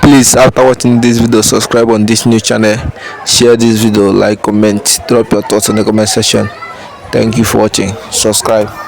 Please, after watching this video, subscribe on this new channel, share this video, like, comment, drop your thoughts in the comment section. Thank you for watching. Subscribe.